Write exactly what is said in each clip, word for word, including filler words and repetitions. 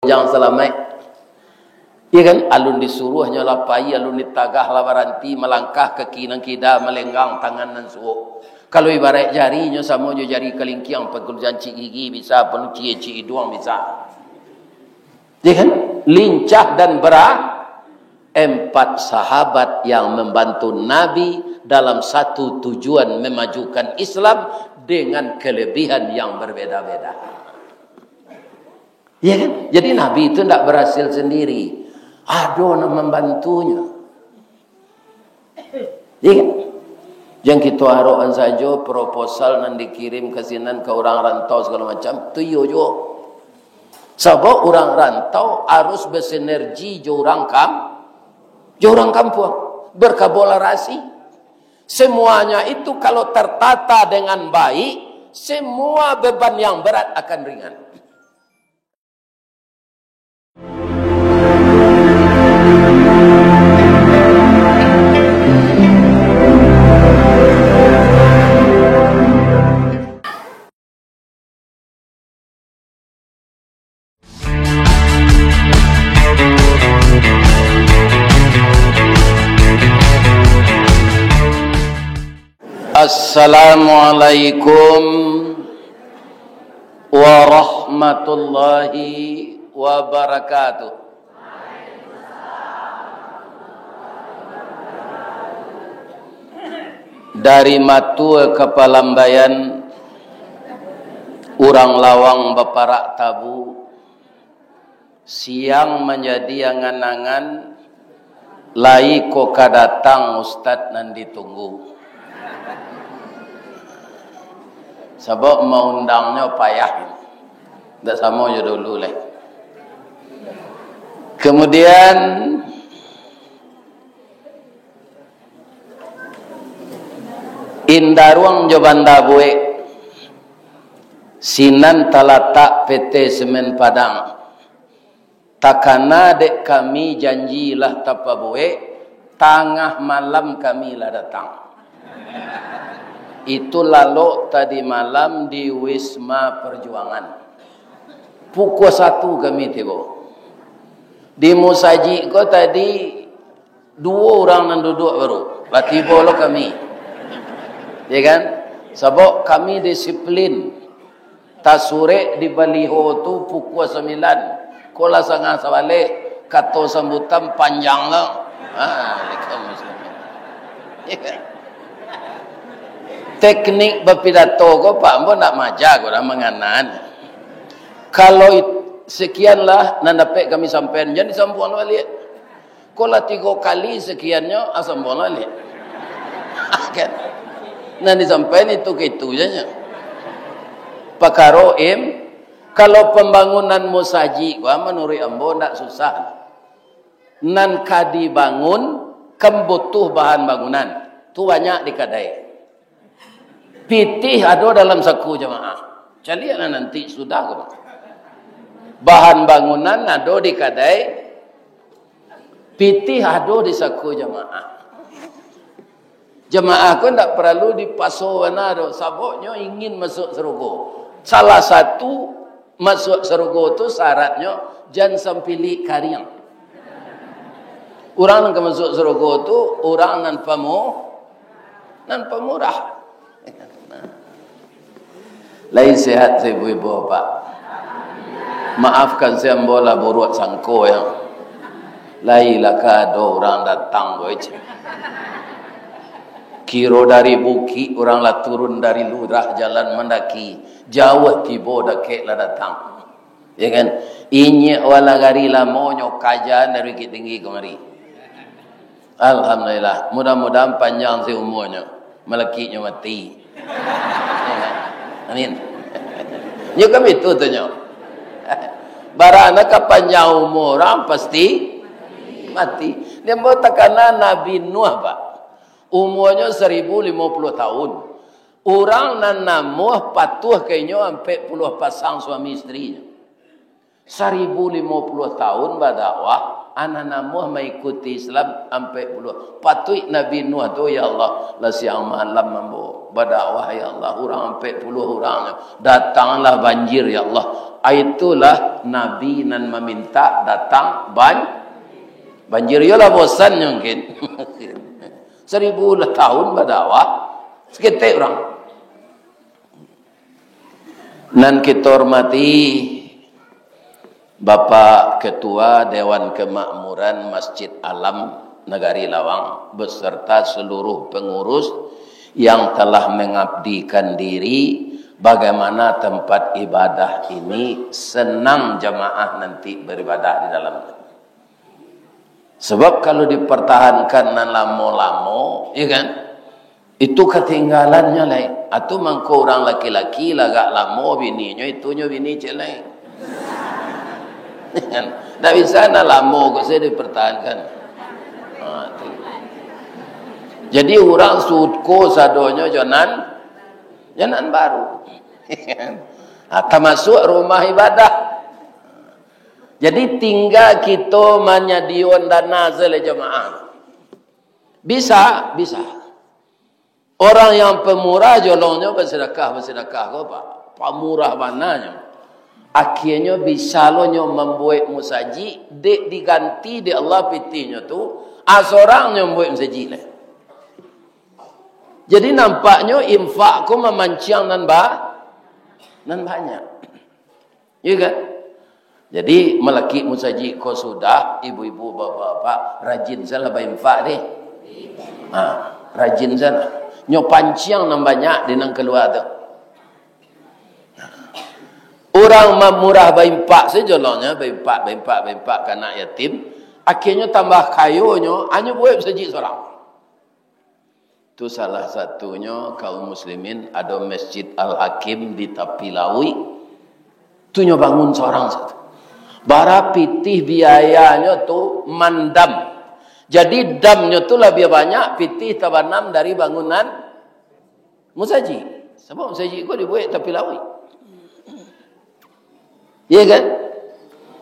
Jan salamaik. Iya kan? Alun disuruahnyo lah pai, alun ditagah lah baranti, malangkah kaki nan kida, malenggang tangan nan suok. Kalau ibaraik jarinyo samo jo jari kalingkiang, pagulian cik gigi bisa, panuci cik iduang bisa. Iya kan? Lincah dan berah-, empat sahabat yang membantu Nabi dalam satu tujuan memajukan Islam dengan kelebihan yang berbeda-beda. Iya kan? Jadi Nabi itu ndak berhasil sendiri. Ado nan mambantunyo. Iya kan? Jan kito arokan sajo proposal nan dikirim ka sinan ka urang rantau sagalo macam, tu iyo juo. Sabab urang rantau harus bersinergi jo urang kam-, jo urang kampuang, berkolaborasi. Semuanya itu kalau tertata dengan baik, semua beban yang berat akan ringan. Assalamualaikum warahmatullahi wabarakatuh. Dari Matua ka Palambayan, urang lawang baparak tabu, siang manjadi angan-angan, lai ko ka datang ustad nan ditunggu. Sabab maundangnyo payah, ndak samo jo dulu lai. Kemudian, Indaruang jo Banda Buek, sinan talatak P T Semen Padang. Takana dek kami janji lah tapabuek, tangah malam kami lah datang. Itu lalok tadi malam di Wisma Perjuangan. Pukua satu kami tibo. Di musajik ko tadi duo urang nan duduak baru. Lah tibo lo kami. Ya kan? Sabab kami disiplin. Tasurek di baliho tu pukua sambilan. Ko lah sangah sabaleh, kato sambutan panjang lo. Ha, kaum muslimin. Ya kan? Teknik bapidato ko, Pak, ambo ndak maaja ko, dah manganan. Kalau it-, sekianlah nan dapek kami sampaian, jan disambuang baliak. Ko lah tigo kali sekiannyo, ah, sambuang baliak. Kan? Nan disampaian itu ka itu janyo. Pakaro im, kalau pambangunan musajik, wah, manuruik ambo ndak susah. Nan ka dibangun, kan butuh bahan bangunan. Tu banyak di kadai. Pitih ado dalam saku jamaah. Caliaklah nanti sudah ko. Bahan bangunan ado di kadai, pitih ado di saku jamaah. Jamaah ko ndak paralu dipaso bana doh, sabab nyo ingin masuak sarugo. Salah satu masuak sarugo tu syaratnyo jan sampilik kariang. Urang nan ka masuak sarugo tu urang nan pamu-, nan pamurah. Lai sehat, ibu-ibu, Pak? Maafkan saya, ambo lah buruak sangko, ya. Lai lah ka ado urang datang, boy, cik. Kiro dari bukik, urang lah turun dari lurah jalan mandaki. Jauah tibo, dakek lah datang. Ya kan? Inyiak walah gari lamonyo kajan dari Bukittinggi kamari. Alhamdulillah, mudah-mudahan panjang si umuanyo, malakiknyo mati. Ya kan? Amin. Nyo kan itu tu nyo. Barana ka panjang umua urang pasti mati. Dia mau takana Nabi Nuh, Pak. Umuanyo saribu limo puluah tahun. Urang nan namuah patuah ka inyo ampek puluah pasang suami isterinyo. Saribu limo puluah tahun badakwah, Anak namuah maikuti Islam ampek puluah. Patuik Nabi Nuh tu, ya Allah, lah siang malam ambo badakwah, ya Allah, urang ampek puluah urang. Datanglah banjir, ya Allah. Itulah Nabi nan maminta datang ban-, banjir. Iyolah bosan nyo mungkin. Saribu lah tahun badakwah, saketek urang. Nan kito hormati, Bapak Ketua Dewan Kemakmuran Masjid Alam Nagari Lawang beserta seluruh pengurus yang telah mengabdikan diri, bagaimana tempat ibadah ini, senang jamaah nanti beribadah di dalamnya. Sebab kalau dipertahankan nan lamo-lamo, ya kan, itu katinggalannyo lai. Atu mangko urang laki-laki lah agak lamo bininyo, itunyo bini ciek lai. Ndak bisa nan lamo ko sajo dipertahankan. Ha, tu. Jadi urang suko sadonyo jo nan, jo nan baru. Ha, tamasuak rumah ibadah. Jadi tingga kito manyadiakan dana sajo lai jamaah. Bisa, bisa. Urang yang pamurah jolongnyo basadakah, basadakah ko, Pak. Pamurah bananyo. Akhianyo bisa lo nyo mambuek musajik, dek diganti dek Allah pitihnyo tu, a, sorang nyo mambuek musajik lai. Jadi nampaknyo infak ko mamanciang nan ba-, nan banyak. Iya kan? Jadi, malakik musajik ko sudah, ibu-ibu, bapak-bapak, rajin sajolah bainfak deh. Ha, rajin sajolah. Nyo panciang nan banyak di nan kalua tu. Urang mamurah bainfak sajo jolongnyo, bainfak, bainfak, bainfak ka anak yatim. Akhianyo tambah kayonyo, hanyo buek musajik sorang. Tu salah satunyo, kaum muslimin, ado Masjid Al-Hakim di tapi lauik. Tu nyo bangun sorang satu. Bara pitih biayanyo tu mandam. Jadi damnyo tu labiah banyak pitih tabanam dari bangunan musajik. Sabab musajik ko dibuek tapi lauik. Iya kan?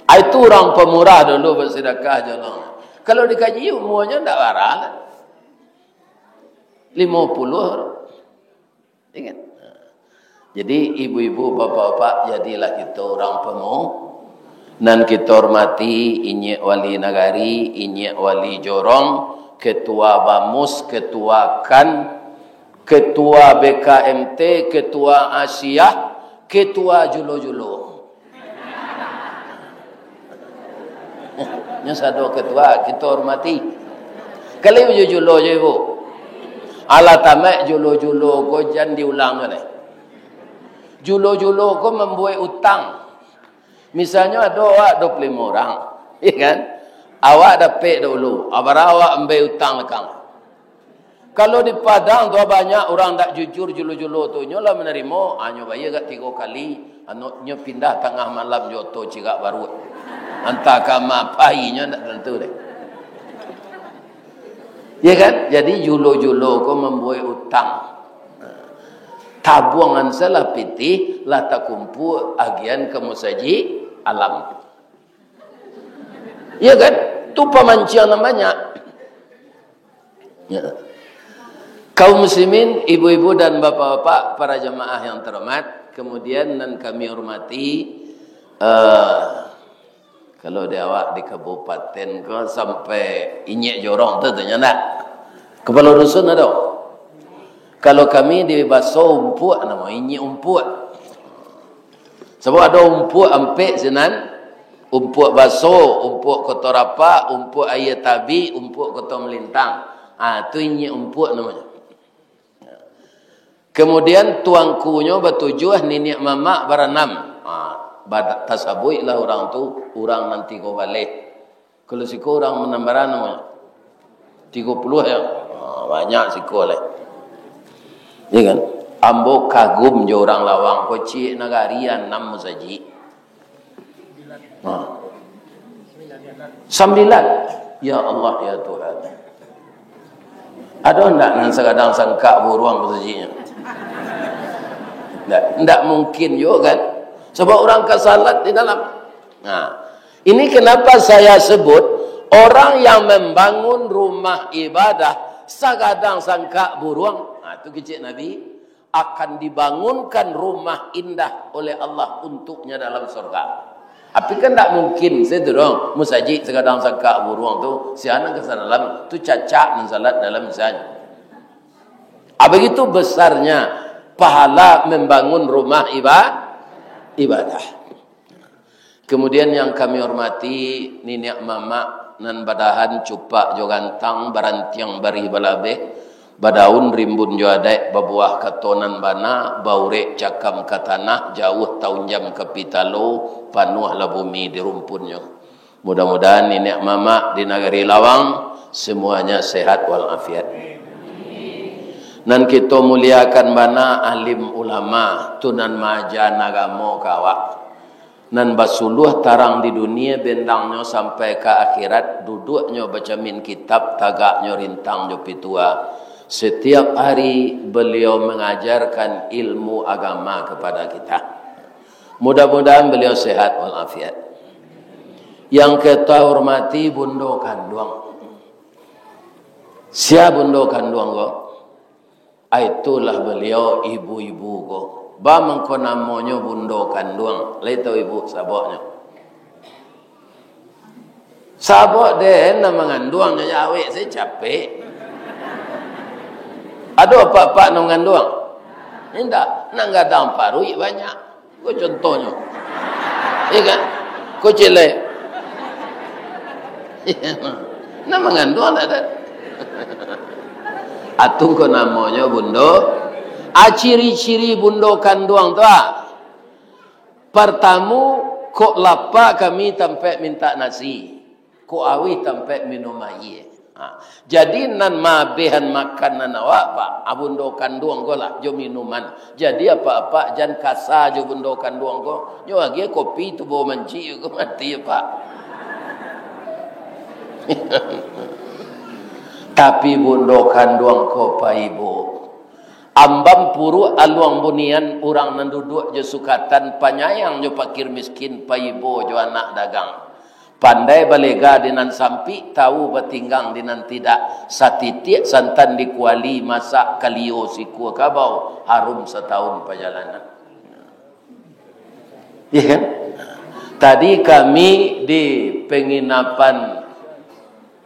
Ai tu urang pamurah dulu basadakah jolong. Kalau dikaji umuanyo ndak bara lah. Limo puluah. Iya kan? Jadi ibu-ibu, bapak-bapak, jadilah kito urang pamu-, nan kito hormati, inyiak wali nagari, inyiak wali jorong, ketua bamus, ketua kan, ketua B K M T, ketua Asiah, ketua julo-julo. Nyo sado ketua, kito hormati. Kali julo-julo jo ibu. Alah tamat julo-julo ko jan diulang lai. Julo-julo ko mambuek utang. Misalnyo ado awak dua puluh limo urang, iya kan? Awak dapek dahulu, abara awak ambiak utang lakang. Kalau di Padang tu banyak urang ndak jujur, julo-julo tu, nyo lah manarimo, ha, nyo bayia agak tigo kali, anu, nyo pindah tangah malam jo oto cirak baruak. Antah ka ma pai nyo ndak tantu deh. Ya kan? Jadi julo-julo ko mambuek utang. Tabuangan salah pitih lah takumpua agian ka musajik alam. Ya kan? Tu pamanciang nan banyak. Ya. Kaum muslimin, ibu-ibu dan bapak-bapak, para jamaah yang terhormat, kemudian nan kami hormati, eh, kalau di awak di kabupaten ko sampai inyiak jorong tu, tu nyo ndak? Kepala dusun ado? Kalau kami di Baso Umpuak namo, inyiak Umpuak. Sabab ado Umpuak ampek sinan, Umpuak Baso, Umpuak Koto Rapak, Umpuak Aia Tabik, Umpuak Koto Malintang. Ah, tu inyiak Umpuak namonyo. Kemudian tuangkunyo batujuah, niniak mamak baranam. Ah, bada-, tasabuiklah urang tu, urang nan tigo baleh. Kalau siko urang manambaran namonyo? Tigo puluah ya? Ha, banyak siko lai. Iya kan? Ambo kagum jo urang Lawang ko, ciek nagari anam musajik. Ha. Sambilan. Ya Allah, ya Tuhan. Ado ndak nan sagadang sangkak buruang musajiknyo? Ndak, ndak mungkin juo kan? Sabab urang ka salat di dalam. Nah, ini kenapa saya sebut Orang yang membangun rumah ibadah sagadang sangkak buruang, nah, tu kecek Nabi, akan dibangunkan rumah indah oleh Allah untuknya dalam surga. Tapi kan ndak mungkin situ dong, musajik sagadang sangkak buruang tu, sia nan ka dalam tu cacak nan salat dalam misalnya. Ah, begitu besarnya pahala membangun rumah iba-, ibadah. Kemudian yang kami hormati niniak mamak nan badahan cupak jo gantang, barantiang barih balabeh, badaun rimbun jo adaik, babuah kato nan bana, baurek cakam ka tanah, jauah taunjam ka pitalo, panuahlah bumi di rumpunnyo. Mudah-mudahan niniak mamak di nagari Lawang semuanya sehat walafiat. Nan kito muliakan bana alim ulama, tu nan maaja agamo ka awak. Nan basuluah tarang di dunia, bendangnyo sampai ka akhirat, duduaknyo bacamin kitab, tagaknyo rintang jo pitua. Setiap hari beliau mengajarkan ilmu agama kepada kita. Mudah-mudahan beliau sehat walafiat. Yang kita hormati bundo kanduang. Sia bundo kanduang ko? Ah, itulah beliau ibu-ibu ko. Ba mangko namonyo bundo kanduang. Lai tahu ibu sababnyo? Sabab den nan manganduang nyo awek se capek. Ado apak-apak nan manganduang? Indak, nan gadang paruik banyak. Ko contohnyo. Iya kan? Ko cilek. Nan manganduang ndak ado. Atun ko namonyo bundo. Ah, ciri-ciri bundo kanduang tu ah. Partamo, kok lapa kami tampek mintak nasi, kok auih tampek minum aia. Ha. Jadi nan maabehan makanan awak, Pak, ah, bundo kanduang ko lah, jo minuman. Jadi apak-apak jan kasa jo bundo kanduang ko. Nyo agiah kopi tu bao mancik ko mati, Pak. Tapi bundo kanduang ko, Pak Ibu, Ambam puruak aluang bunian, urang nan duduak jo sukatan, panyayang jo pakir miskin, paibo jo anak dagang. Pandai balega di nan sampik, tahu batinggang di nan tidak. Satitiak santan di kuali, masak kalio sikua kabau, harum satahun pajalanan. Iya kan? Tadi kami di penginapan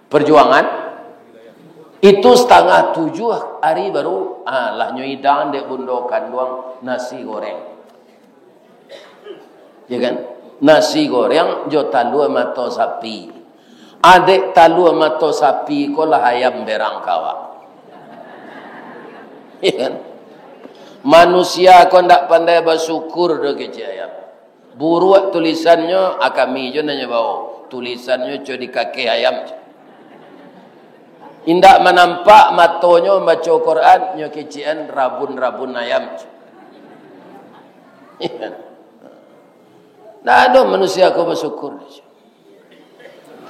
Perjuangan, itu setengah tujuh hari baru, ah, lah nyo idang dek bundo kanduang nasi goreng. Ya kan? Nasi goreng jo talua mato sapi. Adek talua mato sapi ko lah ayam berang kawak. Ya kan? Manusia ko ndak pandai basyukur doh kecek ayam. Buruak tulisannyo, ah, kami jo nan nyo bao. Tulisannyo co di kakeh ayam. Indak manampak matonyo mambaco Quran, nyo kecekan rabun-rabun ayam. Ndak ado manusia ko basyukur.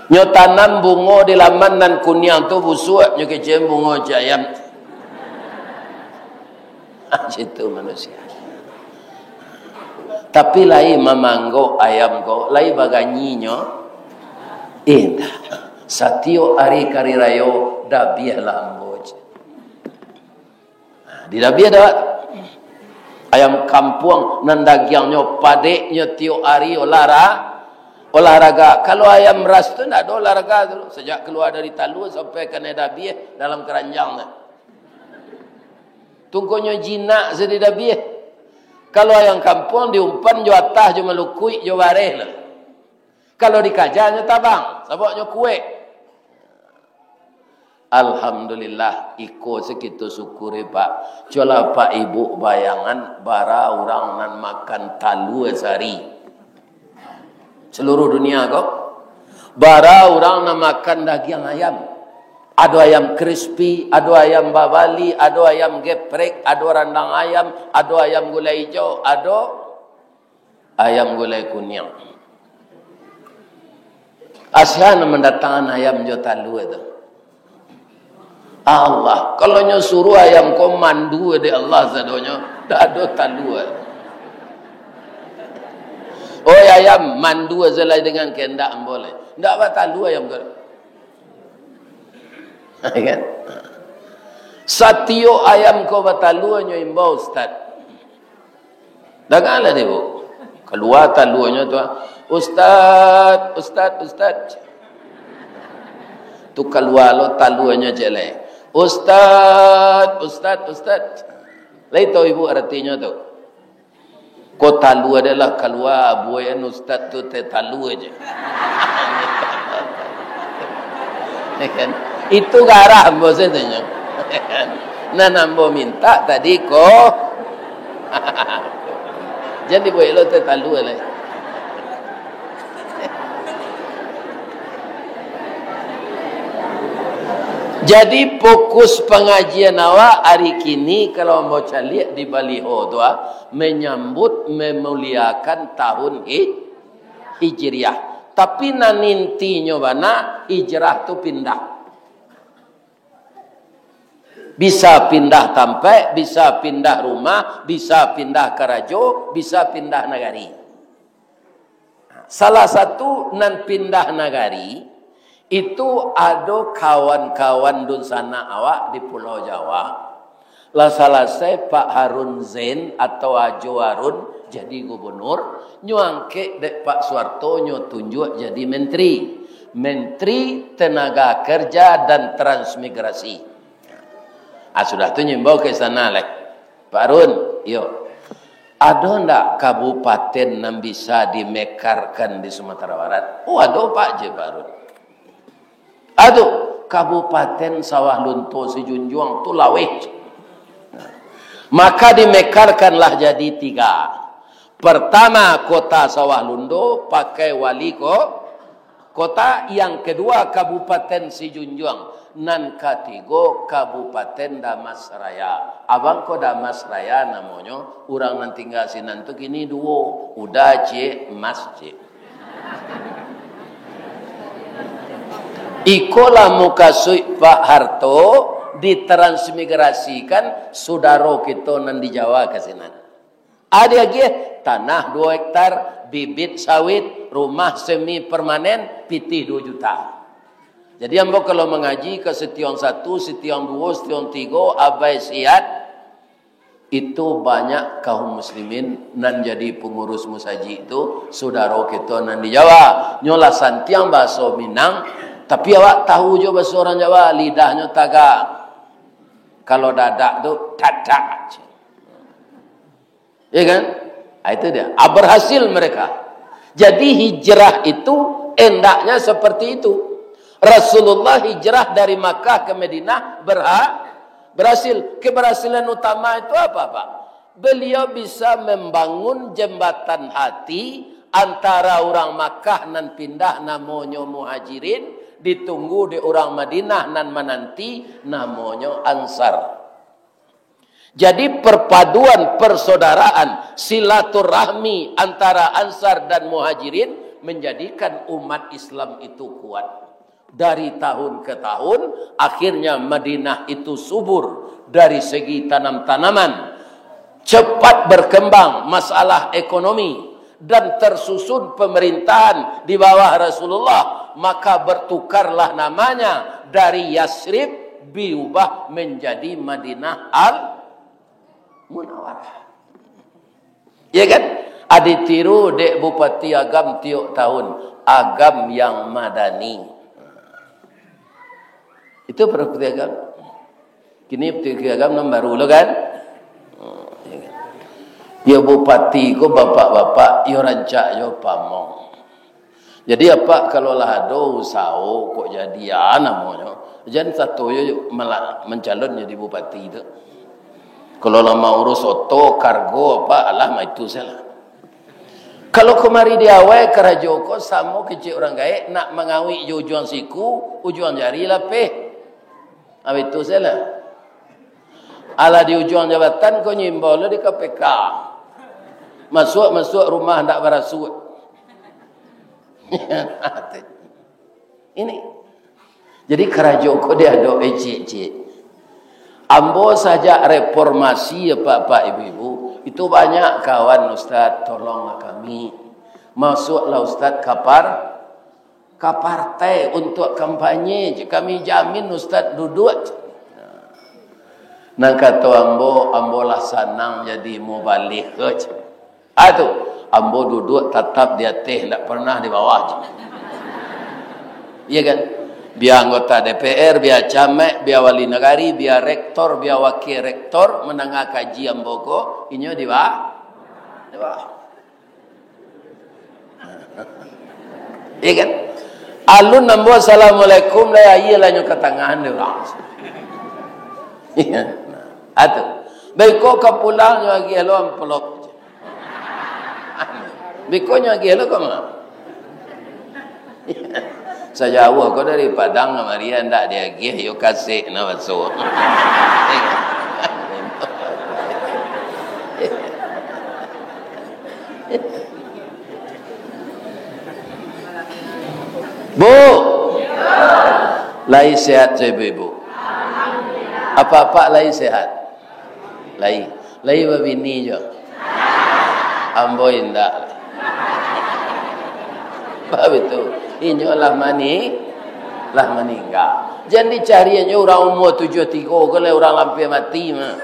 Nyo tanam bungo di laman nan kuniang tu busuak, nyo kecekan bungo cik ayam. Ah, situ manusia. Tapi lai mamanggok ayam ko, lai baganyinyo. Indak. Satiok ari ka ari rayo, dabiah lah ambo. Nah, di dabiah dah. Ayam kampuang nan dagiangnyo padeknyo tiok ari olah ra-, olahraga. Kalau ayam ras tu ndak ado olahraga tu. Sajak kalua dari talua sampai kanai dabiah dalam karanjang tu. Tungkonyo jinak se di dabiah. Kalau ayam kampuang diumpan jo atah, jo malukuik, jo bareh lah. Kalau dikaja nyo tabang, sabab nyo kuek. Alhamdulillah, iko sakitu syukur, Pak. Cubolah Pak Ibu bayangan, bara urang nan makan talua sahari. Seluruh dunia ko. Bara urang nan makan dagiang ayam. Ado ayam crispy, ado ayam babali, ado ayam geprek, ado randang ayam, ado ayam gulai ijo, ado ayam gulai kuniang. Asa nan mandatangan ayam jo talua tu. Allah, kalau nyo suruh ayam ko mandu dek Allah sadonyo, dak ado talua. Oi ayam, mandu salah dengan kehendak ambo lai. Ndak batalua ayam ko. Kan? Satiok ayam ko batalua nyo imbau, Ustaz. Dangalah dek, Bu. Kalua taluanyo tu, ah. "Ustaz, Ustaz, Ustaz." Tu kalua lo taluanyo ciek lai. "Ustaz, Ustaz, Ustaz." Lai tahu ibu aratinyo tu? Ko talua adalah kalua, buek an ustaz tu teh talua je. Ya kan? Itu garah ambo satunyo. Nan ambo minta tadi ko. Jan dibuek lo teh talua lai. Jadi, fokus pangajian awak ari kini, kalau ambo caliak di baliho tu, ah, menyambut, memuliakan tahun Hij-, Hijriah. Tapi nan intinyo bana, hijrah tu pindah. Bisa pindah tampek, bisa pindah rumah, bisa pindah karajo, bisa pindah nagari. Salah satu nan pindah nagari, itu ado kawan-kawan dunsanak awak di Pulau Jawa. Lah salasai Pak Harun Zain atau Ajo Harun jadi gubernur, nyo angkek dek Pak Suharto, nyo tunjuak jadi menteri. Menteri Tenaga Kerja dan Transmigrasi. Ah, sudah tu nyo imbau ka istana lai. "Pak Harun, iyo. Ado ndak kabupaten nan bisa dimekarkan di Sumatera Barat?" "Oh, ado, Pak," je Pak Harun. "Ado, Kabupaten Sawah Lunto Sijunjuang tu laweh." Maka dimekarkanlah jadi tiga. Pertama, Kota Sawah Lunto pakai wali ko-, kota, yang kedua Kabupaten Sijunjuang, nan katigo Kabupaten Damasraya. Abang ko Damasraya namonyo, urang nan tingga sinan tu kini duo, Uda ciek, Mas ciek. Iko lah mukasuik Pak Harto ditransmigrasikan sudaro kito nan di Jawa ka sinan. Ado agiah tanah duo hektar, bibit sawit, rumah semi permanen, pitih duo juta. Jadi, ambo kalau mangaji ka Sitiong satu, Sitiong duo, Sitiong tigo, Abai Siat, itu banyak kaum muslimin nan jadi pangurus musajik tu, sudaro kito nan di Jawa. Nyo lah santiang bahaso Minang, tapi awak tahu jo bahaso urang Jawa, lidahnyo tagak. Kalau dadak tu, dadak. Ya kan? Ah, itu dia. Ah, berhasil mereka. Jadi, hijrah itu endaknya seperti itu. Rasulullah hijrah dari Makkah ke Madinah berha-, berhasil. Keberhasilan utama itu apa, Pak? Beliau bisa membangun jembatan hati antara urang Makkah nan pindah namonyo Muhajirin, ditunggu dek urang Madinah nan mananti namonyo Ansar. Jadi, perpaduan persaudaraan, silaturahmi antara Ansar dan Muhajirin menjadikan umat Islam itu kuat. Dari tahun ke tahun, akhirnya Madinah itu subur dari segi tanam-tanaman, cepat berkembang masalah ekonomi, dan tersusun pemerintahan di bawah Rasulullah, maka bertukarlah namanya dari Yasrib, diubah menjadi Madinah Al-Munawarah. Ya kan? Ah, ditiru dek Bupati Agam tiok tahun, Agam yang Madani. Itu Bupati Agam. Kini Bupati Agam nan baru lo kan? Hmm, ya kan? Yo, bupati ko bapak-bapak, yo rancak yo pamong. Jadi, apak kalau lah ado usaho kok jadi, ah, namonyo, jan sato yo malah mancalon jadi bupati tu. Kalau lah mauruih oto, kargo, apak, alah, maitu sajolah. Kalau kamari di awai karajo ko samo kecek urang gaek, nak mangawik jo ujuang siku, ujuang jari lapeh. Abih tu sajolah. Alah di ujuang jabatan ko nyo imbau lo di K P K. Masuak-masuak rumah ndak barasuak. Ini. Jadi karajo ko diadok ciek-ciek. Ambo sajak reformasi, apak-apak, ibu-ibu, itu banyak kawan, "Ustaz, tolonglah kami. Masuaklah Ustaz ka par-, ka partai untuak kampanye, kami jamin Ustaz duduak. Nan kato ambo, ambo lah sanang jadi mubalig, cek. Ah, tu, ambo duduak tatap di ateh, ndak pernah di bawah, cek. Iya kan? Bia anggota D P R, bia camat, bia wali nagari, bia rektor, bia wakil rektor, mandanga kaji ambo ko, inyo di ba-, di bawah. Iya kan? Alun ambo assalamualaikum, lah aia lah nyo ka tangan dek urang. Iya. Nah, atu. Beko ka pulang nyo agiah lo amplop. Beko nyo agiah lo ka ma? Sajauah ko dari Padang kamari, ndak diagiah, yo kasek na baso. Bu, lai sehat, ibu-ibu? Apak-apak lai sehat? Lai, lai babini jo. Ambo indak. Baitu. Inyo lah mani-, lah maningga. Jan dicari inyo urang umua tujuah tigo ko, lai urang lampia mati mah.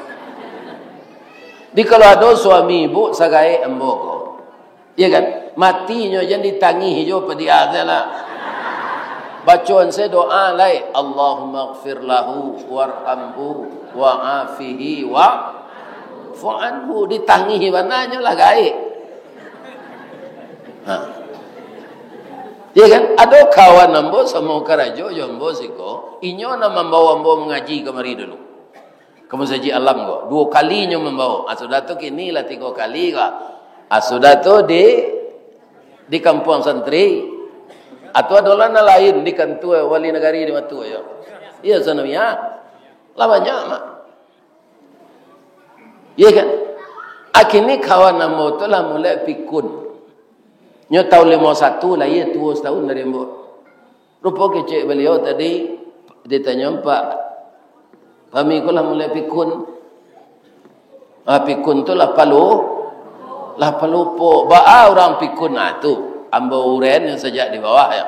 Di kalau ado suami ibu sagaek ambo ko, iya kan? Mati nyo jan ditangih jo padiah se lah. Bacoan se doa lai, "Allahummaghfir lahu warhamhu wa'afihi wa'fu anhu." Ditangih bana nyo lah gaek. Ha. Iya kan? Ado kawan ambo samo karajo jo ambo siko, inyo nan mambawa ambo mangaji kamari dulu. Ka Masajik Alam ko, duo kali nyo mambawa. Ah, sudah tu kini lah tigo kali ko. Ah, sudah tu di, di kampuang santri. Atau ado lah nan lain di kantua wali nagari di Matua yo. Iyo, sanawiyah. Lah banyak, Mak. Iya kan? Ah, kini kawan ambo tu lah mulai pikun. Nyo taun limo satu lah, iyo tuo satahun dari ambo. Rupo kecek baliau tadi ditanyo, "Pak, kami ko lah mulai pikun." Ah, pikun tu lah palu-, lah palupo. Baa urang pikun, ah, tu. Ambo uren yang sajak di bawah, ya.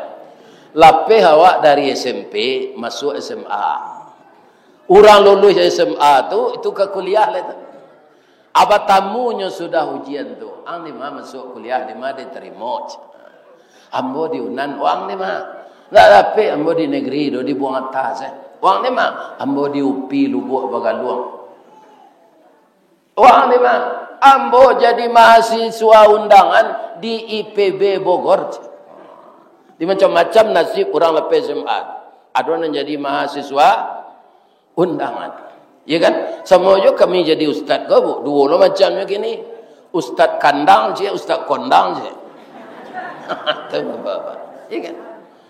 Lapeh awak dari S M P, masuak S M A. Urang luluih S M A tu, itu ka kuliah lah tu. Abah tamunyo sudah ujian tu, "Ang di ma masuak kuliah, di ma ditarimo?" Ambo di Unan. "Wang di ma?" "Ndak dapek ambo di negeri do, dibuang atas, eh." "Wang di ma?" "Ambo di UPI Lubuak Bagaluang." "Wang di ma?" "Ambo jadi mahasiswa undangan di I P B Bogor." Di macam-macam nasib urang lapeh S M A. Ado nan jadi mahasiswa undangan. Iya kan? Samo jo kami jadi ustad ko, Bu. Duo lo macamnyo kini. Ustad kandang ciek, ustad kondang ciek. Tu Bapak-bapak. Iya kan?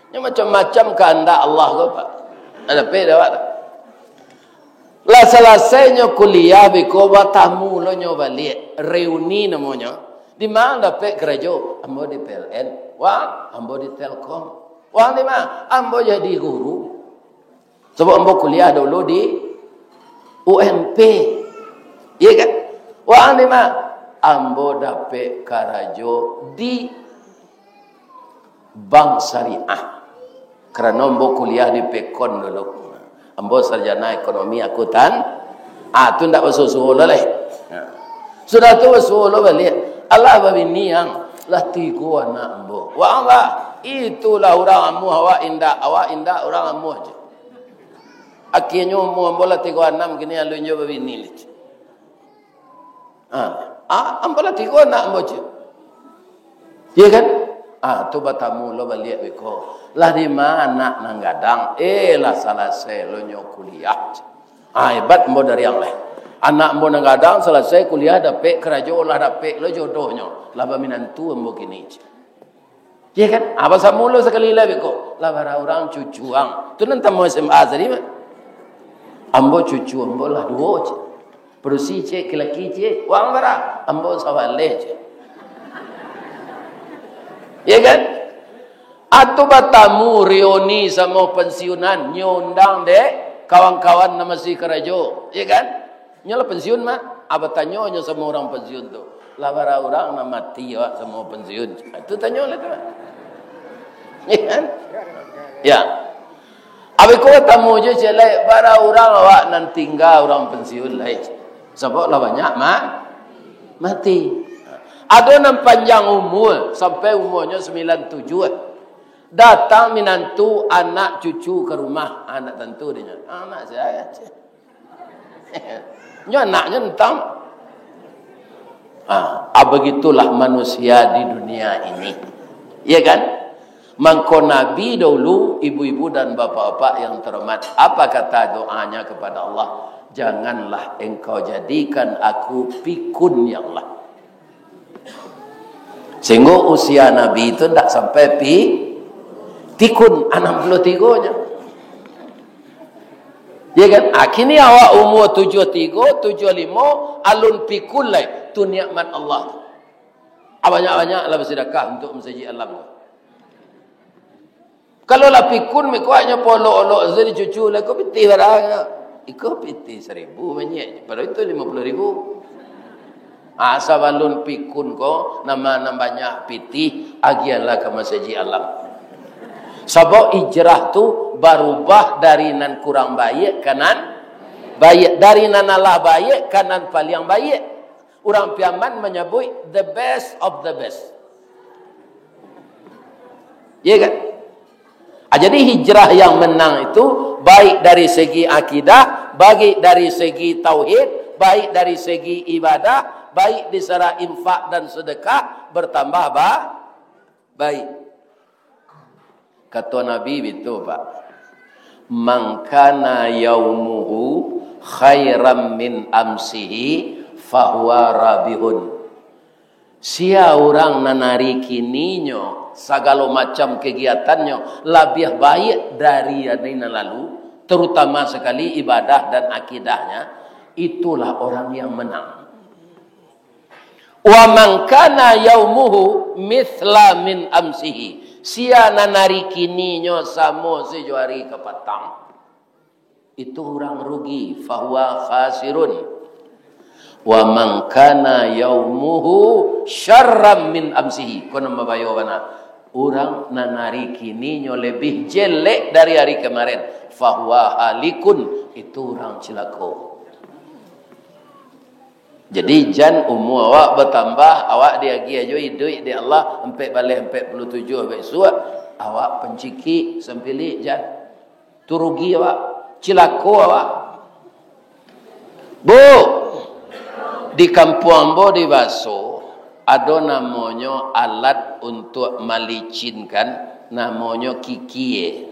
Nyo macam-macam kahandak Allah ko, Pak. Ada pe dawak tu. Lah salasainyo kuliah beko, batamu lo nyo baliak. Reuni namonyo. "Di ma dapek karajo?" "Ambo di P L N." "Wang?" "Ambo di Telkom." "Wang di ma?" "Ambo jadi guru." Sabab ambo kuliah dulu di U M P. Iya kan? "Wang di ma?" "Ambo dapek karajo di bank syariah. Karano ambo kuliah di Pekon dulu. Ambo sarjana ekonomi akuntan." Ah, tu ndak basuo-suo lo lai. Nah. Sudah tu basuo lo baliak. "Alah babini ang, lah tigo anak ambo." "Wang, bah, itulah urang amuah awak indak, awak indak urang amuah je." Akhirnyo umua ambo lah tigo anam kini, alun jo babini lai. Ah, ah, ambo lah tigo anak ambo, ceh. Iya kan? Ah, tu batamu lo baliak beko. "Lah di ma anak nan gadang?" "Eh, lah salasai lo nyo kuliah, ceh." Ah, hebat ambo dari ang lai. Anak ambo nan gadang salasai kuliah, dapek karajo, lah dapek lo jodohnyo. Lah baminantu ambo kini, ceh. Iya kan? Ah, basamo lo sakali lai beko. "Lah bara urang cucu ang?" Tu nan tamat S M A tadi, Mak. "Ambo cucu ambo lah duo, ceh. Padusi ciek, laki-laki ciek." "Wang bara?" "Ambo sabaleh, ceh." Iya kan? Atu batamu reuni samo pensiunan, nyo undang dek kawan-kawan nan masih karajo. Iya kan? Nyo lah pensiun, Mak. Ah, batanyo nyo samo urang pensiun tu, "Lah bara urang nan mati awak samo pensiun?" Ah, tu tanyo lah tu, Mak. Ya kan? Ya. Abih ko tamu je ciek lai, bara urang awak nan tingga urang pensiun lai. Sabab lah banyak ma-, mati. Ado nan panjang umur, sampai umurnyo sembilan tujuh. Datang minantu, anak, cucu ka rumah, anak tantu dinyo. Anak saya. Nyo anaknyo entah. Ah, ah, begitulah manusia di dunia ini. Iya kan? Mangko Nabi dahulu, ibu-ibu dan bapak-bapak yang terhormat, apa kata doanya kepada Allah? "Janganlah engkau jadikan aku pikun, ya Allah." Sehingga usia Nabi itu ndak sampai pi-, pikun, anam puluah tigo nyo. Ya kan? Ah, kini awak umur tujuh tigo, tujuh limo, alun pikun lai. Tu nikmat Allah tu. Ah, banyak-banyak lah bersedekah untuk masajik alam tu. Kalau lah pikun, mikuaknyo polok-olok, sudah dicucu lah, ko pitih barang. Iko pitih seribu banyak, padahal itu lima puluh ribu. Ah, sabalun pikun ko, nama nan banyak pitih, agianlah ka masajik alam. Sabab hijrah tu barubah dari nan kurang baiak ka nan baiak, dari nan alah baiak ka nan paliang baiak. Urang Piaman manyabuik the best of the best. Ya kan? Ah, jadi hijrah yang menang itu, baik dari segi akidah, baik dari segi tauhid, baik dari segi ibadah, baik di sara infak dan sedekah, bertambah ba-, baik. Kato Nabi bitu, Pak, "Man kana yaumuhu khairan min amsihi, fahuwa rabihun." Sia urang nan ari kininyo sagalo macam kegiatannyo labiah baiak dari ari nan lalu, terutama sakali ibadah dan akidahnyo, itulah orang yang menang. "Wa man kana yaumuhu mitsla min amsihi." Sia nan ari kininyo samo sajo ari kapatang, itu urang rugi, fahuwa khasirun. "Wa man kana yaumuhu syarran min amsihi." Ko nan babayo bana. Urang nan ari kininyo lebih jelek dari ari kemarin, fahuwa halikun. Itu urang cilako. Jadi, jan umua awak batambah, awak diagiah jo iduik dek Allah ampek baleh ampek puluah tujuah bisuak, awak pancikik sampilik, jan. Tu rugi awak, cilako awak. Bu, di kampuang ambo di Baso, ado namonyo alat untuak malicinkan, namonyo kikie.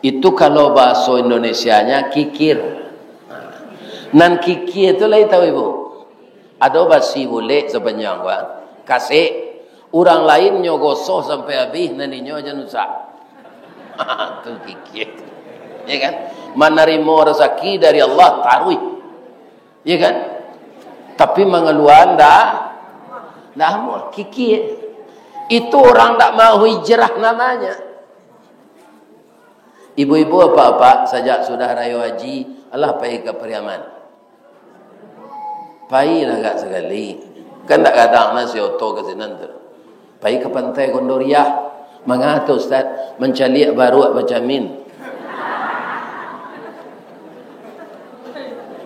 Itu kalau bahaso Indonesianya kikir. Nan kikie tu lai tahu ibu? Ado basi bulek sapanjang gua, kasek. Urang lain nyo gosoh sampai abih, nan inyo jan rusak. Tu kikie. Ya kan? Manarimo rasaki dari Allah taruih. Ya kan? Tapi mangaluan dah, dah amuah. Kikie. Itu orang ndak mau hijrah namanya. Ibu-ibu, apak-apak, sajak sudah rayo haji, alah pai ka Pariaman. Pailah agak sakali. Kan ndak gadang nah si oto ka sinan tu. Pai ka Pantai Gondoriah. Manga tu, Ustaz? Mancaliak baruak bacamin.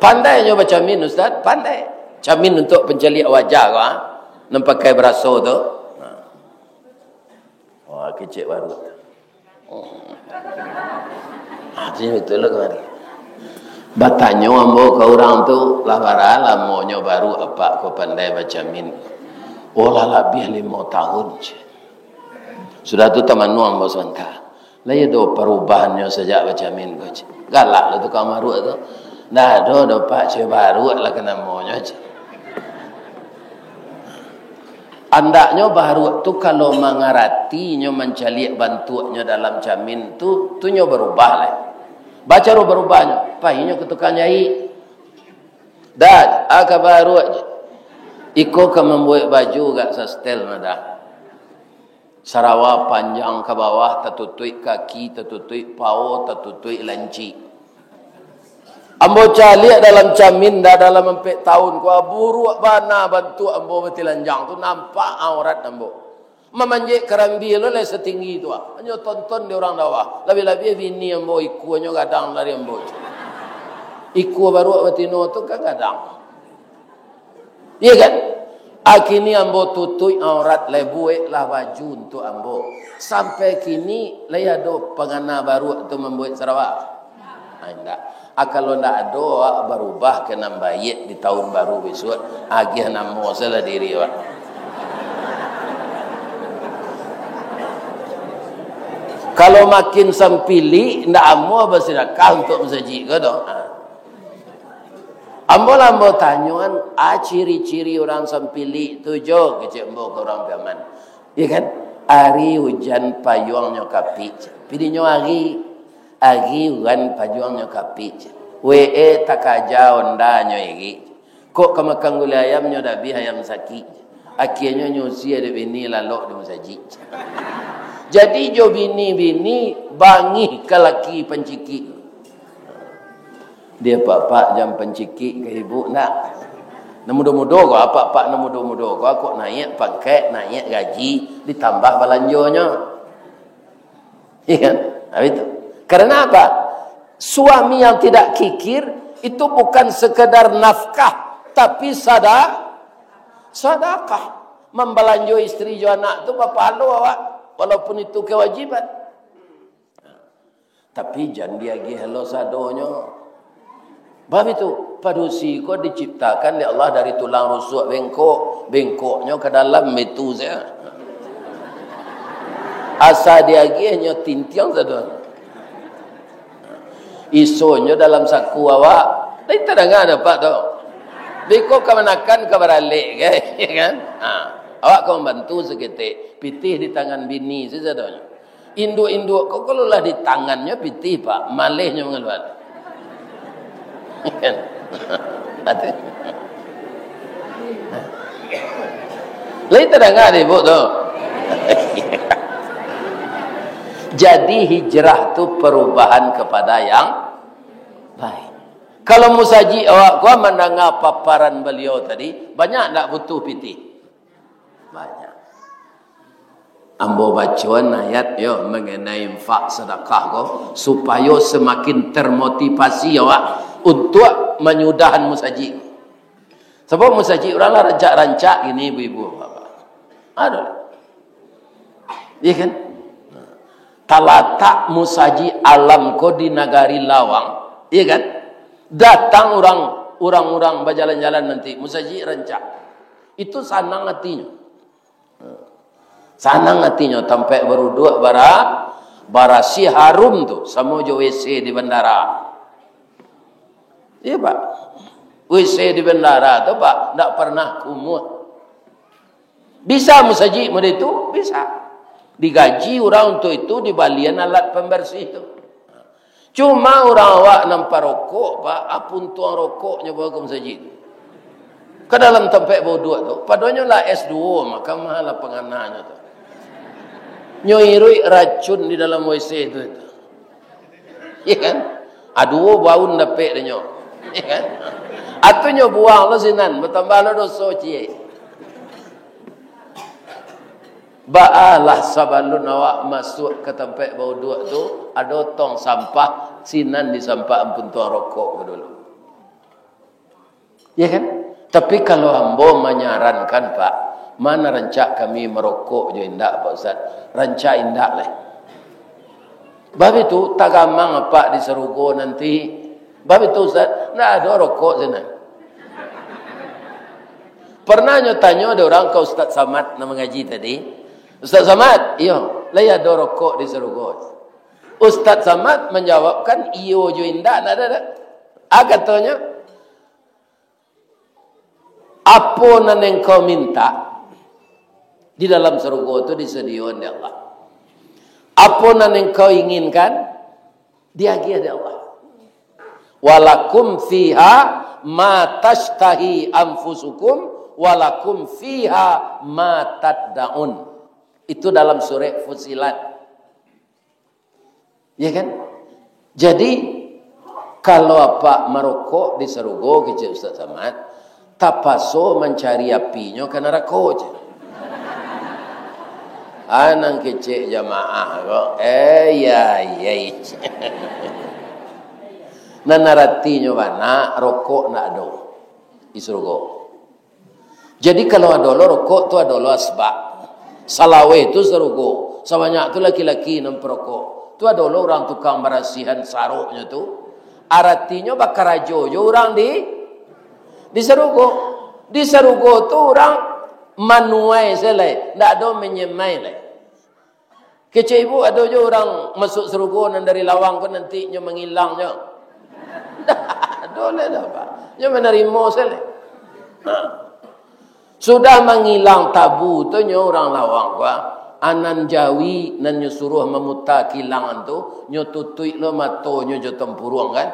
Pandai nyo bacamin, Ustaz? Pandai. Camin untuak pancaliak wajah ko, ha? Nan pakai baraso tu. Ha. Wah, kecek baruak. Oh. Ah, sini betul lah kamari. Batanyo ambo ka urang tu, "Lah bara lamonyo baruak apak ko pandai bacamin?" "Oh, lah labiah limo tahun," cek. Sudah tu tamanuang ambo sabanta. "Lai ado parubahannyo sajak bacamin ko?" cek. Galak lah tukang baruak tu. "Ndak ado doh, Pak, cek, baruak lah ka namonyo," cek. Andaknyo baruak tu, kalau mangaratinyo mancaliak bantuaknyo dalam camin tu, tu nyo barubah lai. Bacaro barubahnyo, painyo ka tukang jaik. "Dad, aka baruak je. Iko ka mambuek baju agak sastel mah, Dad. Sarawa panjang ka bawah, tatutuik kaki, tatutuik pao, tatutuik lancik." Ambo caliak dalam camin, dah dalam ampek tahun, kua buruak bana bantuak ambo batilanjang tu, nampak aurat ambo. Mamanjek karambia lo lai satinggi tu, ah. Hanyo tonton di urang di bawah. Labiah-labiah bini ambo, ikuanyo gadang dari ambo. Ikua baruak batino tu kan gadang. Iya kan? Akini ambo tutuik aurat, lai bueklah baju untuak ambo. Sampai kini, lai ado pangana baruak tu mambuek sarawa? Ah, indak. Ah, kalau ndak ado, awak barubah ka nan baiak di tahun baru bisuak, agiah namo salah diri awak. Kalau makin sampilik, ndak amuah basidakah untuak masajik ko doh. Ah. Ambo lah ambo tanyoan, a ciri-ciri urang sampilik tu jo, kecek ambo ka urang Piaman. Iya kan? Ari ujan payuangnyo kapik, pidinyo ari. Ari ujan payuangnyo kapik, W E takaja ondanyo irik. Kok ka makan gulai ayam nyo dabih ayam sakik. Akienyo nyusi dek bini lalok di masajik. Jadi jo bini-bini bangih ka laki pancikik. Dia, "Pak, pak, jan pancikik ka ibu nak. Nan mudo-mudo ko, apak-apak nan mudo-mudo ko, kok naiak pangkek, naiak gaji, ditambah balanjonyo." Iya kan? Nah, itu. Karena apa? Suami yang tidak kikir itu bukan sekedar nafkah, tapi sada-, sadakah. Mambalanjo istri jo anak tu bapahalo awak, walaupun itu kewajiban. Tapi jan diagiah lo sadonyo. Bab itu, padusi ko diciptakan dek Allah dari tulang rusuk bengkok. Bengkoknyo ka dalam itu saja. Asa diagiahnyo tintiang sadonyo. Isonyo dalam saku awak. Lai tadanga dek apak tu. Beko kamanakan ka baralek, kan? Ha. Awak ka mambantu saketek. Pitih di tangan bini saja sadonyo. Induak-induak ko kalau lah di tangannyo pitih, Pak, malehnyo mangaluan. Kan? Lai tadanga dek ibu tu. Jadi hijrah tu perubahan kepada yang baik. Kalau musajik awak ko mandanga paparan baliau tadi, banyak ndak butuh pitih? Banyak. Ambo bacoan ayat yo, mengenai infak sadakah ko, supayo semakin termotivasi awak untuak manyudahan musajik. Sabab musajik urang lah rancak-rancak kini, ibu-ibu, bapak. Aduh. Iya kan? Talatak musajik Alam ko di Nagari Lawang, iya kan? Datang urang, urang-urang bajalan-jalan nanti, musajik rancak. Itu sanang atinyo. Sanang atinyo, tampek baruduak bara-, barasiah, harum tu, samo jo W C di bandara. Iya, Pak. W C di bandara tu, Pak, ndak pernah kumuh. Bisa musajik model itu? Bisa. Digaji urang untuk itu, dibalian alat pambarsih tu. Cuma urang awak nan parokok, Pak, a puntuang rokoknyo bawa ka musajik tu. Ka dalam tampek bauduak tu, padonyo lah S dua, maka maha lah pangananyo tu. Nyo iruik racun di dalam W C tu, itu. Iya kan? A duo baun dapek dek nyo. Iya kan? Atu nyo buang lo sinan, batambah lo doso ciek. Baalah sabalun awak masuak ka tampek bauduak tu, ado tong sampah, sinan disampak ampun tuang rokok ko dulu. Ya kan? Tapi kalau ambo manyarankan, Pak, mana rancak kami marokok jo indak, Pak Ustaz? Rancak indak lai. Bab itu, tagamang apak di sarugo nanti. Bab itu, Ustaz, ndak ado rokok sinan. Pernah nyo tanyo dek urang ka Ustaz Samad nan mangaji tadi, "Ustaz Samad, iyo, lai ado rokok di sarugo?" Ustaz Samad manjawabkan, "Iyo jo indak, ndak ado, ndak." A katonyo, "Apo nan engkau minta, di dalam sarugo tu disadiyoan dek Allah. Apo nan engkau inginkan, diagiah dek Allah. Walakum fiha ma tashtahi anfusukum, walakum fiha ma taddaun." Itu dalam surah Fusilat. Ya kan? Jadi, kalau apak marokok di sarugo, kecek Ustaz Samad, tapaso mancari apinyo ka narako, cek. Ah, nan kecek jamaah ko. Eh, ya, ya. Nan aratinyo bana, rokok ndak ado di surugo. Jadi, kalau ado lo rokok tu, ado lo asbak. Salaweh tu sarugo. Sabanyak tu laki-laki nan parokok. Tu ado lo urang tukang barasihan saroknyo tu. Aratinyo bakarajo jo urang di, di sarugo. Di sarugo tu urang manuai se lai, ndak ado manyemai lai. Kecek ibu, ado jo urang masuak sarugo nan dari lawang ko nanti nyo mangilang nyo. Ndak ado lai dah, Pak. Nyo manarimo se lai. Ha. Sudah mangilang tabu tu nyo urang lawang ko, ah, nan jawi nan nyo suruah mamuta kilangan tu, nyo tutuik lo matonyo jo tampuruang kan.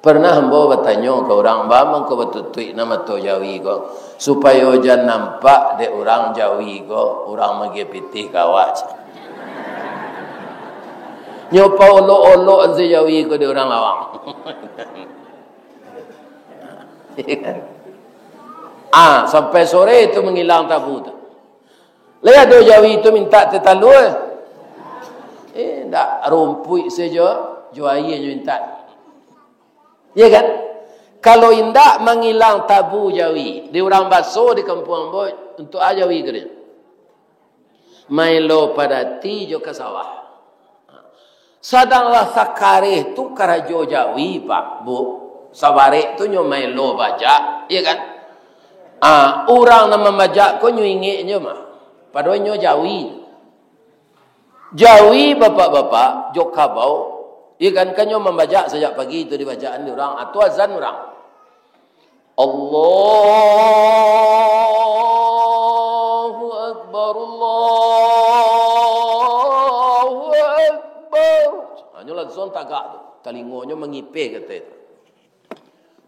Pernah ambo batanyo ka urang, "Baa mangko batutuik na mato jawi ko, supayo jan nampak dek urang jawi ko, urang magiah pitih ka awak?" Nyo paolok-olok se jawi ko dek urang lawang. Ah, sampai sore tu mangilang tabu tu. Lai ado jawi tu mintak teh talua? Eh, ndak, rumpuik sajo, jo aia nyo mintak. Iya kan? Kalau indak mangilang tabu jawi, di urang baso di kampuang ambo, untuak a jawi ko deh? Maelo padati jo ka sawah. Sadanglah sakareh tu karajo jawi, Pak, Bu. Sabarek tu nyo maelo bajak, iya kan? Ah, urang nan mambajak ko nyo ingek nyo mah. Padahal nyo jawi. Jawi, bapak-bapak, jo kabau, iya kan, kan nyo mambajak sajak pagi tu dibajakan di urang, atau azan urang. Allahu Akbar, Allahu Akbar. Hanyo langsuang tagak tu. Talingonyo mangipeh kato itu.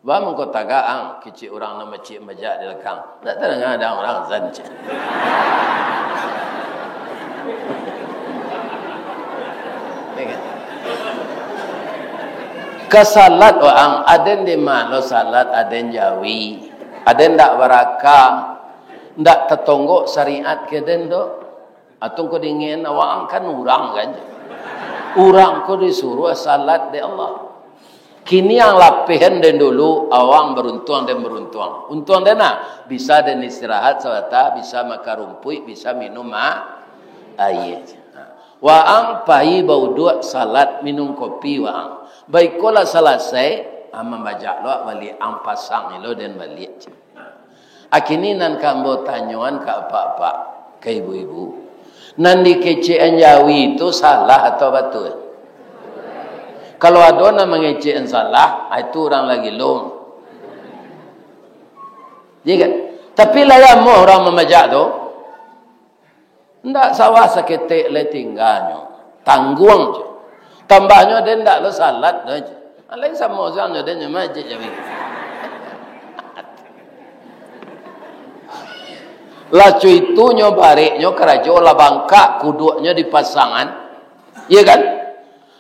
Baa mangko tagak ang, kecek urang nan maciek majak di lakang. Ndak tadanga ado urang azan, cek. Ya kan? Ka salat waang, aden di ma lo salat, aden jawi, aden ndak baraka, ndak tatonggok syariat ka den doh. Atau ko dingin, awak ang kan urang kan. Urang ko disuruah salat dek Allah. Kini ang lapehan den dulu, awak ang baruntuang den baruntuang. Untuang den nah, bisa den istirahat sabanta, bisa makan rumpuik, bisa minum ma-, aia. Waang pai bauduak, salat, minum kopi waang. Baikolah salasai, ah, mambajak lo baliak, ang pasang ilo den baliak. Akini nan ka ambo tanyoan ka apak-apak, ka ibu-ibu. Nan dikecekan jawi tu salah atau batua? Kalau ado nan mangecekan salah, ah, itu urang lah gilo. Iya kan? Tapi lah amuah urang mambajak tu. Ndak sawah saketek lai tingganyo. Tangguang je. Tambahnyo den ndak lo salat doh je. Alai samo sajo den nyo majik jawi. Lah co itu nyo bareknyo karajo lah bangkak kuduaknyo dipasangan. Iya kan?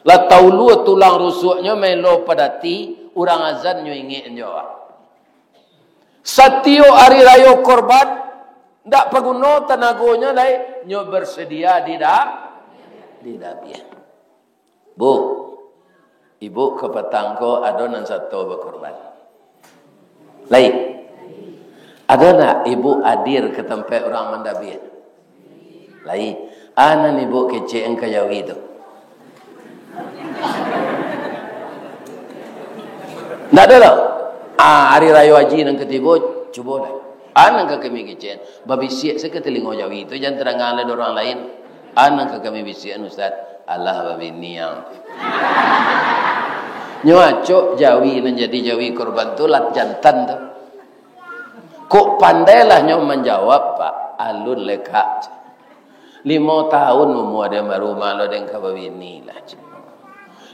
Lah taulua tulang rusuknyo maelo padati, urang azan nyo ingek nyo. Satiok ari rayo korban, ndak paguno tanagonyo lai, nyo bersedia di da-, di dabiah. Bu, ibu kapatang ko ado nan sato bakorban? Lai. Ado ndak ibu hadir ka tampek urang mandabiah? Lai. A nan ibu kecek ka jawi tu? Ndak ado doh. Ah, hari rayo haji nan ka tibo, cubolah. A nan ka kami kecek, babisiak se ka talingo jawi tu, jan tadanga lai dek urang lain. A nan ka kami bisiakan, Ustaz, alah babini ang. Nyo acok jawi nan jadi jawi korban tu lah jantan tu. Kok pandailah nyo manjawab, Pak, alun lekak. Limo taun umua den baru, ma lo den ka babini lah, cek.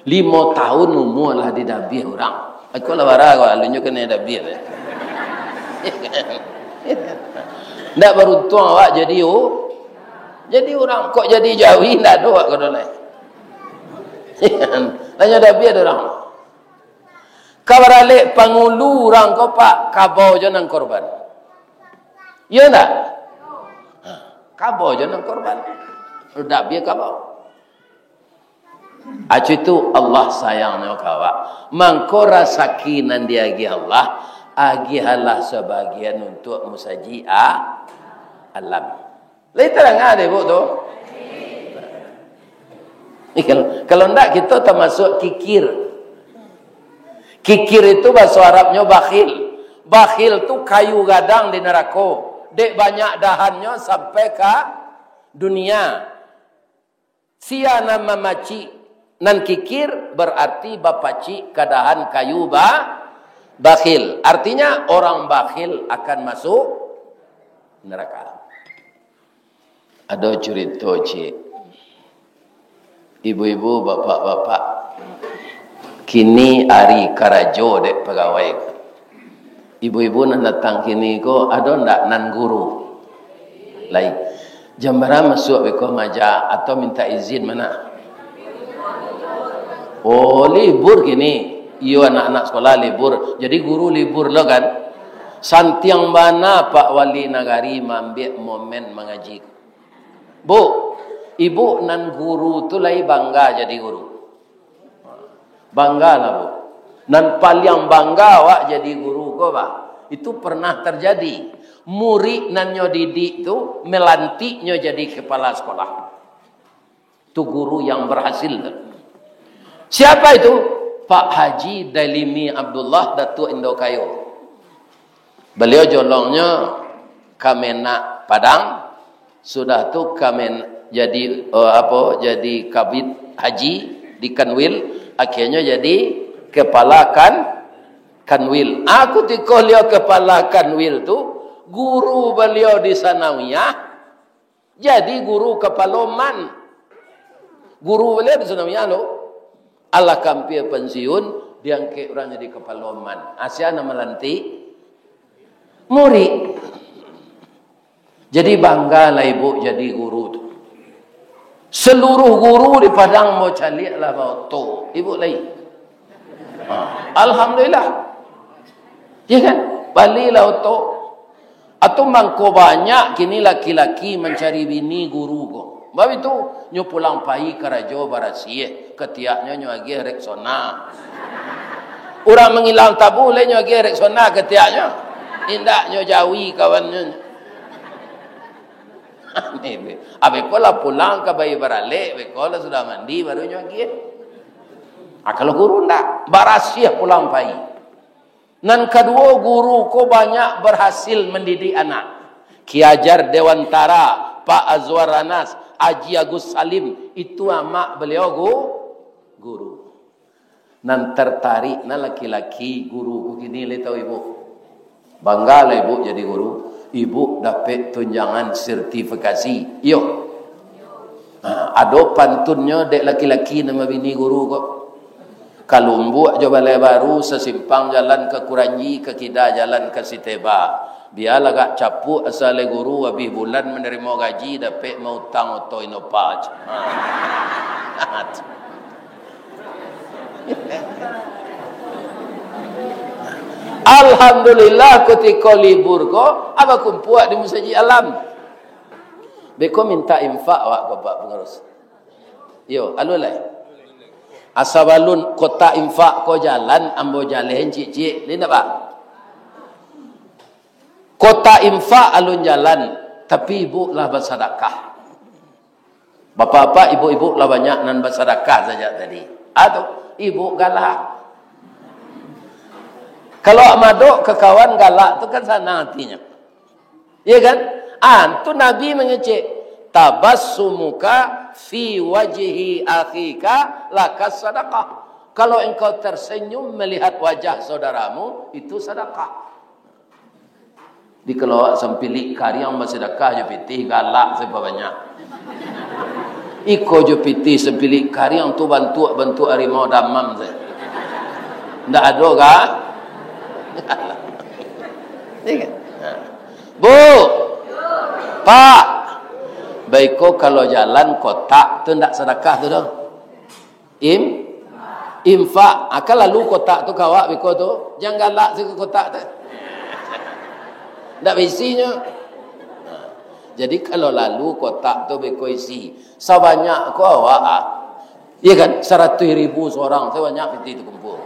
Limo taun umua lah didabiah urang. Aku lah bara ko, alun nyo kanai dabiah lah. Ndak baruntuang awak jadi u-, jadi urang. Kok jadi jawi, ndak ado awak ko dolai. Lah nyo dabiah dek urang. Ka baralek pangulu urang ko, Pak, kabau jo nan korban. Iyo ndak? Ha. Kabo jo nan korban. Udah biar kabo. Acu itu Allah sayangnyo ka awak. Mangko rasaki nan diagiah Allah, agiahlah sabagian untuak musajik a-, alam. Lai tarang dek Ibuk tu? Kalau, kalau ndak, kito tamasuak kikir. Kikir itu bahaso Arabnyo bakhil. Bakhil tu kayu gadang di narako. Dek banyak dahannyo sampai ka dunia. Sia nan mamacik nan kikir, bararti bapacik ka dahan kayu ba-, bakhil. Artinya, orang bakhil akan masuk neraka. Ado curito, ciek. Ibu-ibu, bapak-bapak, kini ari karajo dek pagawai. Ibu-ibu nan datang kini ko, ado ndak nan guru? Lai. Jam bara masuak beko maja atau minta izin mana? Oh, libur kini. Iyo, anak-anak sekolah libur. Jadi guru libur lo kan? Santiang bana Pak Wali Nagari maambiak momen mangaji. Bu, ibu nan guru tu lai bangga jadi guru. Banggalah, Bu. Nan paliang bangga awak jadi guru ko, bah. Itu pernah terjadi. Murid nan nyo didik tu, melantiknyo jadi kepala sekolah. Tu guru yang berhasil tu. Siapa itu? Pak Haji Dailimi Abdullah, Datuk Indo Kayo. Baliau jolongnyo Kamenag Padang, sudah tu Kamen-, jadi, eh, apo, jadi Kabid Haji di Kanwil, akhirnyo jadi Kepala Kan-, Kanwil. Ah, kutiko baliau Kepala Kanwil tu, guru baliau di Sanawiyah, jadi guru kapalo man. Guru baliau di Sanawiyah lo. Alah ka ampia pansiun, diangkek urang jadi kapalo man. Asia nan malantik murid. Jadi banggalah ibu jadi guru tu. Seluruh guru di Padang mau caliak lah baoto. Ibu lai. Ha, alhamdulillah. Ya kan? Balilah oto. Atau mangko banyak kini laki-laki mancari bini guru ko. Bab itu, nyo pulang pai karajo barasiah, katiaknyo nyo agiah Rexona. Urang mangilang tabu lai nyo agiah Rexona katiaknyo. Indak nyo jawi kawannyo. Abeko lah pulang ka bai baralek, beko lah sudah mandi, baru nyo agiah. Ah, kalau guru ndak, barasiah pulang pai. Nan kaduo, guru ko banyak berhasil mendidik anak. Ki Ajar Dewantara, Pak Azwar Anas, Haji Agus Salim, itu amak baliau gu-, guru. Nan tertarik nan laki-laki guru ko kini lai tau ibu. Banggalah ibu jadi guru. Ibu dapek tunjangan sertifikasi. Iyo. Ha, ado pantunnyo dek laki-laki nan babini guru ko. Ka Lumbuak jo Balai Baru, sasimpang jalan ka Kuranji, ka kida jalan ka Siteba. Bialah agak capuak, asa lai guru abih bulan manarimo gaji, dapek mautang oto Innova. Ha. Alhamdulillah, kutiko libur ko, abah kumpuak di Musajik Alam. Beko minta infak awak ko, Pak Pangurus. Yo, alun lai. Asa balun kotak infak ko jalan, ambo jalehan ciek-ciek. Lai ndak, Pak? Kotak infak alun jalan, tapi ibu lah basadakah. Bapak-bapak, ibu-ibu lah banyak nan basadakah sajak tadi. Ah, tu, ibu galak. Kalau madok ka kawan galak tu kan sanang atinyo. Iya kan? Ah, tu Nabi mangecek, "Tabassumuka fi wajhi akhika laka sadaqah." Kalau engkau tersenyum melihat wajah saudaramu, itu sadakah. Dikalo awak sampilik kariang basadakah jo pitih, galak se pabanyak. Iko jo pitih sampilik kariang tu bantuak-bantuak harimau damam se. Ndak ado ka? Iya kan? Nah. Bu, Pak, baiko kalau jalan kotak tu ndak sadakah tu doh. Im-, infak. Akan lalu kotak tu ka awak beko tu. Jan galak se ka kotak tu. Ndak baisinyo. Jadi, kalau lalu kotak tu beko isi, sabanyak ko awak, ah. Iya kan? Saratuih ribu sorang, sabanyak piti tu kumpul.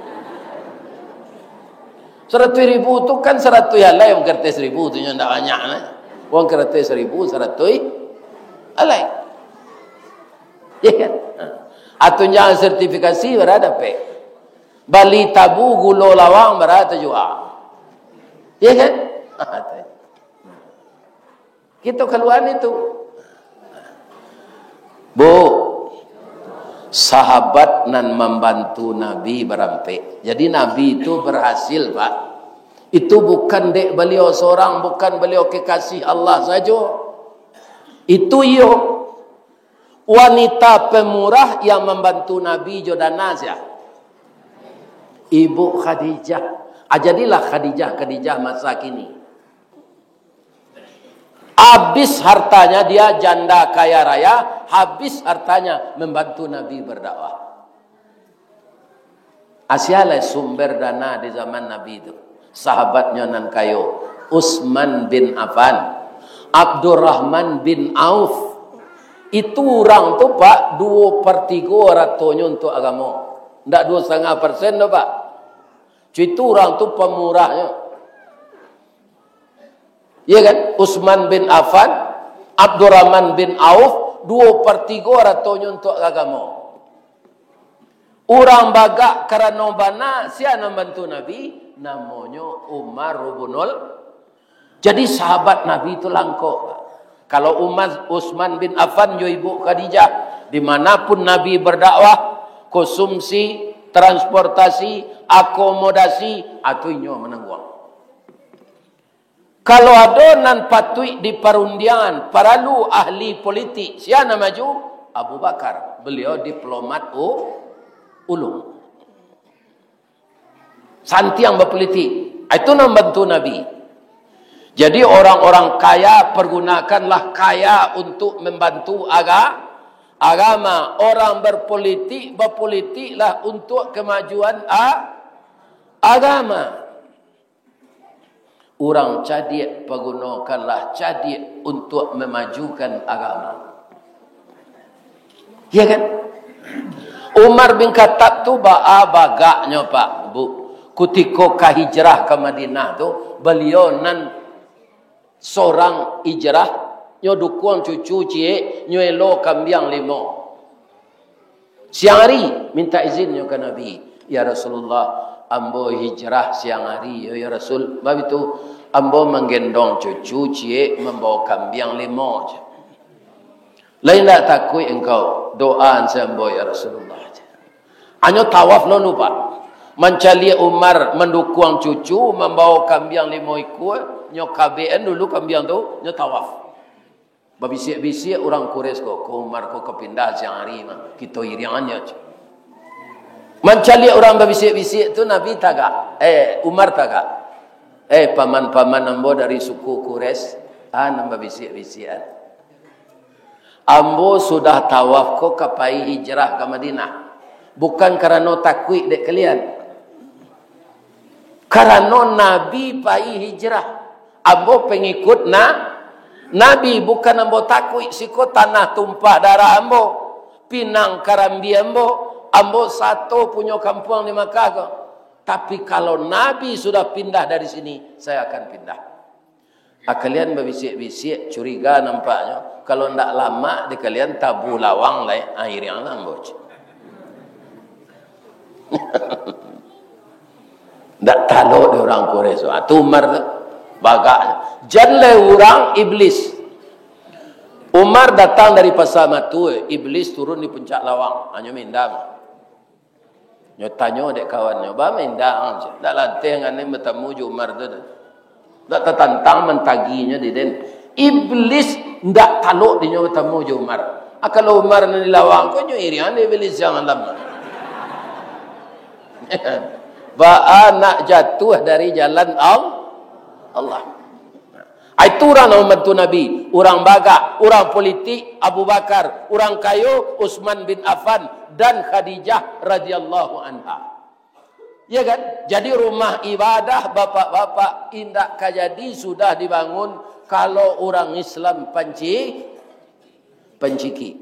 Saratuih ribu tu kan saratuih alai, wang kertas ribu tu nyo ndak banyak, nah. Wang kertas ribu, saratuih alai. Iya kan? Ha. Atunjang sertifikasi, bara dapek. Bali tabu, gulo lawang, bara tajua. Iya kan? Ha, tu. Kito kaluan itu. Bu, sahabat nan mambantu Nabi barampek. Jadi, Nabi itu barhasil, Pak. Itu bukan dek baliau sorang, bukan baliau kekasih Allah sajo. Itu iyo. Wanita pemurah yang mambantu Nabi jo dana sia? Ibu Khadijah. Ah, jadilah Khadijah, Khadijah masa kini. Habis hartanya dia, janda kaya raya, habis hartanya membantu Nabi berdakwah. Asia lai sumber dana di zaman Nabi tu? Sahabatnyo nan kayo, Utsman bin Affan, Abdurrahman bin Auf. Itu urang tu, Pak, duo per tigo haratonyo untuk agamo. Ndak duo satangah persen doh, Pak. Itu urang tu pamurahnyo. Iya kan? Utsman bin Affan, Abdurrahman bin Auf, duo per tigo haratonyo untuk agamo. Urang bagak karano bana, sia nan bantu Nabi? Namonyo Umar rubunul. Jadi, sahabat Nabi tu langkok. Kalau Umar, Utsman bin Affan jo Ibu Khadijah, di mana pun Nabi berdakwah, konsumsi, transportasi, akomodasi, atau inyo manangguang. Kalau ado nan patuik di parundiangan, paralu ahli politik, sia nan maju? Abu Bakar. Beliau diplomat u-, ulung. Santiang bapolitik. Itu nan bantu Nabi. Jadi, orang-orang kaya, pergunakanlah kaya untuk membantu aga-, agama. Orang berpolitik, bapolitiklah untuk kemajuan a-, agama. Urang cadiak, pagunokanlah cadiak untuak mamajukan agama. Iya kan? Umar bin Khattab tu baa bagaknyo, Pak, Bu. Kutiko ka hijrah ka Madinah tu, baliau nan sorang hijrah, nyo dukuang cucu ciek, nyo elo kambiang limo. Siang ari, mintak izin nyo ka Nabi, "Ya Rasulullah, ambo hijrah siang ari, yo, ya Rasul. Baitu, ambo manggendong cucu ciek, mambao kambiang limo," jar. "Lai indak takuik engkau, doaan se ambo, ya Rasulullah," jar. Anyo tawaf lo nu, Pak. Mancaliak Umar mandukuang cucu, mambao kambiang limo ikua, nyo kabekan dulu kambiang tu, nyo tawaf. Babisiak-bisiak urang Quraisy ko, "Ko Umar ko ka pindah siang ari mah, kito iriangan nyo," cek. Mancaliak urang babisiak-bisiak tu, Nabi tagak, eh, Umar tagak. "Eh, paman-paman ambo dari suku Quraisy, ah, nan babisiak-bisiak. Ambo sudah tawaf ko ka pai hijrah ka Madinah. Bukan karano takuik dek kalian." Karano Nabi pai hijrah. Ambo pangikut na-, Nabi, bukan ambo takuik siko tanah tumpah darah ambo, pinang karambia ambo, ambo sato punyo kampuang di Makkah ko. Tapi kalau Nabi sudah pindah dari sini, saya akan pindah. Ah, kalian babisiak-bisiak, curiga nampaknyo. Kalau ndak lamak di kalian tabu lawang lai, ah, iriang lah ambo, cek. Ndak talok di urang Quraisy tu. Ah, tu Umar tu. Bagak. Jan lai urang iblis. Umar datang dari Pasa Matu, iblis turun di puncak lawang. Hanyo mindang. Nyo tanyo dek kawannyo, "Ba mindang, cek. Ndak lanteh ngan den batamu jo Umar tu doh. Ndak tatantang mantaginyo di den." Iblis ndak talok dinyo batamu jo Umar. Ah, kalau Umar nan di lawang ko, nyo iriang dek iblis, jangan lamo. Baa nak jatuah dari jalan Al-, Allah. Ah, itu urang nan mambantu Nabi, urang bagak, urang politik, Abu Bakar, urang kayo, Utsman bin Affan, dan Khadijah radhiyallahu anha. Ya kan? Jadi rumah ibadah bapak-bapak indak ka jadi sudah dibangun kalau urang Islam panci-, panciki.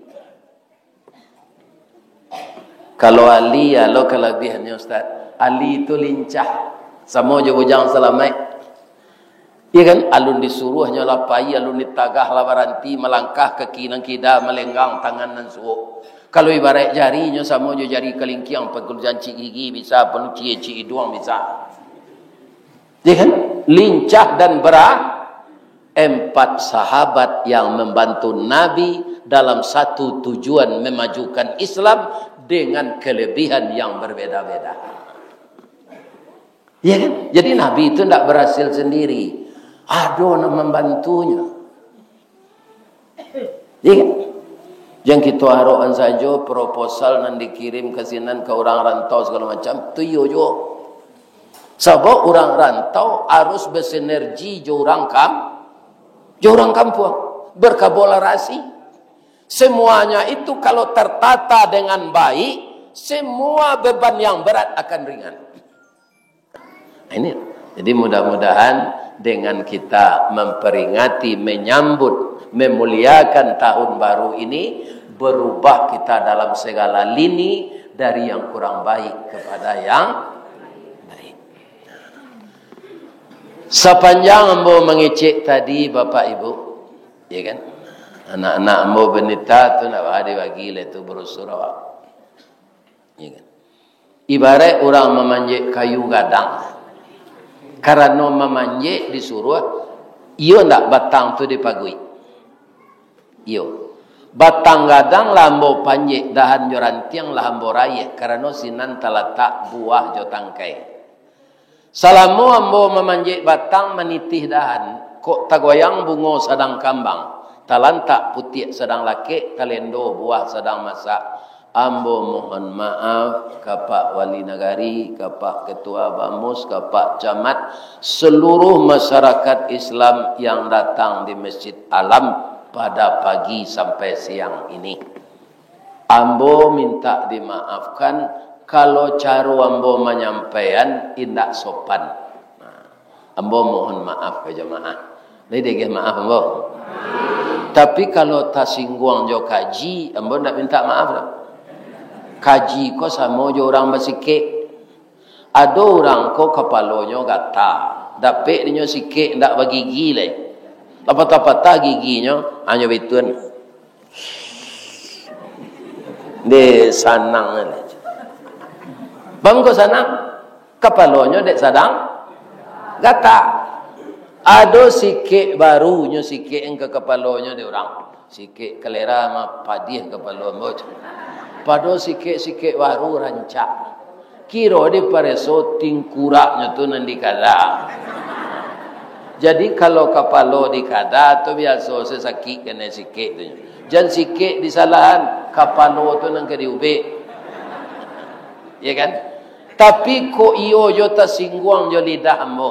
Kalau Ali, alo kalabiahannyo, Ustaz. Ali tu lincah. Samo jo Bujang Salamaik. Iya kan? Alun disuruahnyo lah pai, alun ditagah lah baranti, malangkah kaki nan kida, malenggang tangan nan suok. Kalau ibaraik jarinyo samo jo jari kalingkiang, paguncik gigi bisa, paluci iduang bisa. Iya kan? Lincah dan berah-, empat sahabat yang membantu Nabi dalam satu tujuan memajukan Islam dengan kelebihan yang berbeda-beda. Ya kan? Jadi Nabi itu ndak berhasil sendiri. Ado nan mambantunyo. Ya kan? Jan kito arokan sajo proposal nan dikirim ka sinan, ka urang rantau sagalo macam, tu iyo juo. Sabab urang rantau harus bersinergi jo urang kam-, jo urang kampuang, berkolaborasi. Semuanya itu kalau tertata dengan baik, semua beban yang berat akan ringan. Ini. Jadi mudah-mudahan dengan kita memperingati, menyambut, memuliakan tahun baru ini, berubah kita dalam segala lini dari yang kurang baik kepada yang baik. Sapanjang ambo mangecek tadi, Bapak Ibu, ya kan? Anak-anak ambo banita tu ndak baa dibagi lai tu brosur awak. Ya kan? Ibaraik urang mamanjek kayu gadang. Karano mamanjek disuruah, iyo ndak batang tu dipaguik? Iyo. Batang gadang lah ambo panjek, dahan jo rantiang lah ambo raiah, karano sinan talatak buah jo tangkai. Salamo ambo mamanjek batang, manitih dahan, kok tagoyang bungo sadang kambang, talantak putiak sadang lakek, talendo buah sadang masak. Ambo mohon maaf ka Pak Wali Nagari, ka Pak Ketua Bamus, ka Pak Camat, seluruh masyarakat Islam yang datang di Masjid Alam pada pagi sampai siang ini. Ambo mintak dimaafkan, kalau caro ambo manyampaian indak sopan. Nah, ambo mohon maaf ka jamaah. Lai diagih maaf ambo. Tapi, kalau tasingguang jo kaji, ambo ndak mintak maaf doh. Kaji ko samo jo urang basikek. Ado urang ko kapalonyo gata, dapek dinyo sikek ndak bagigi lai. Lah patah-patah giginyo, hanyo baituan. Dek sanang. Bangko sanang, kapalonyo dek sadang gata. Ado sikek baru nyo sikek ka kapalonyo dek urang. Sikek kalera mah padiah kapalo ambo. Pado sikek-sikek baru rancak. Kiro dipareso tingkuraknyo tu nan dikada. Jadi, kalau kapalo dikada tu biaso se sakik kanai sikek tu. Jan sikek disalahan, kapalo tu nan ka diubek. Ya kan? Tapi kok iyo jo tasingguang jo lidah ambo.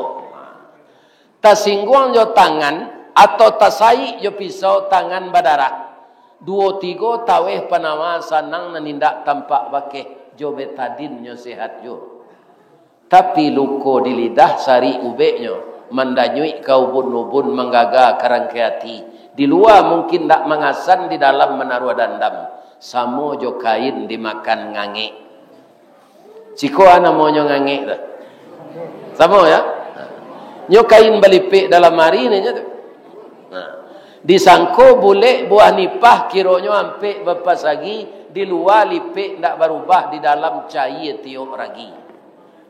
Tasingguang jo tangan, atau tasaik jo pisau, tangan badarah. Duo tigo taweh panawa sanang nan indak tampak bakeh, jo betadin nyo sehat juo. Tapi luko di lidah sarik ubeknyo, mandanyuik ka ubun-ubun, manggaga ka rangkai ati. Di lua mungkin ndak mangasan, di dalam manaruah dandam. Samo jo kain dimakan ngangek. Siko a namonyo ngangek tu. Samo, ya? Nyo kain balipek dalam ari ninyo tu. Nah, disangko bulek buah nipah, kironyo ampek bapasagi, di lua lipek ndak barubah, di dalam caia tiok ragi.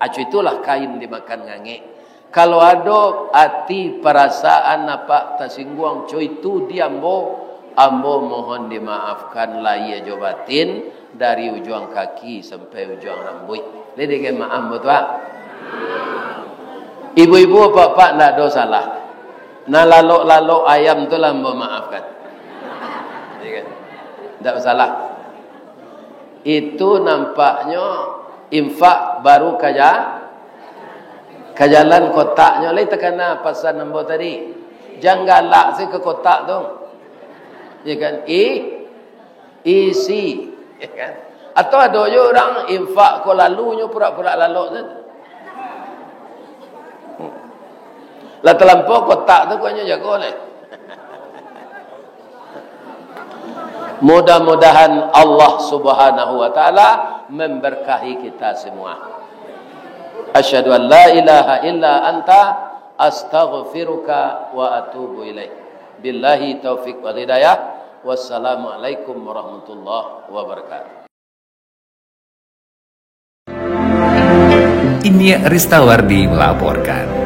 Acu itulah kain dimakan ngangek. Kalau ado ati parasaan apak tasingguang co itu di ambo, ambo mohon dimaafkan lahia jo batin, dari ujuang kaki sampai ujuang rambuik. Lai diagih maaf ambo tu, ah. Ibu-ibu, apak-apak, ndak ado salah. Nah, lalok-lalok ayam tu lah ambo maafkan. Ya kan? Ndak basalah. Itu nampaknyo infak baru ka ja-, ka jalan kotaknyo lai takana pasan ambo tadi. Jan galak se ka kotak tu. Ya kan? I-, isi. Ya kan? Atau ado jo urang infak ko lalu nyo purak-purak lalok tu. Lah talampau kotak tu, kok nyo jago lai. Mudah-mudahan Allah Subhanahu wa Ta'ala memberkahi kita semua. Asyhadu an la ilaha illa anta, astaghfiruka wa atubu ilaik. Billahi taufik wal hidayah. Wassalamualaikum warahmatullahi wabarakatuh. Inyiak Ristawardi melaporkan.